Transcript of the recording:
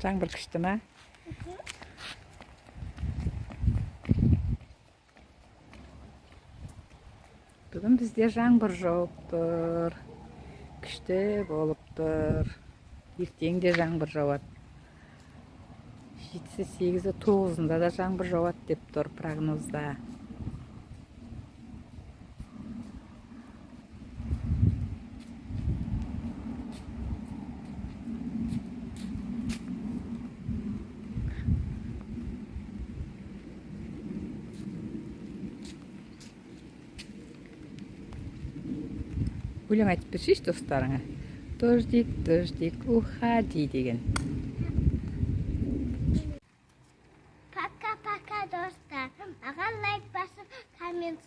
Жаңбыр күшті ма? Бүгін бізде жаңбыр жауып тұр. Күшті болып тұр. Ертең де жаңбыр жауады. 7-сі, 8-і, 9-ында да жаңбыр жауады деп тұр прогнозда. Өлең айтып берсейші достарыңа. Дождик, дождик, уходи деген. Пока, пока, достар. Маған лайк басып, коммент.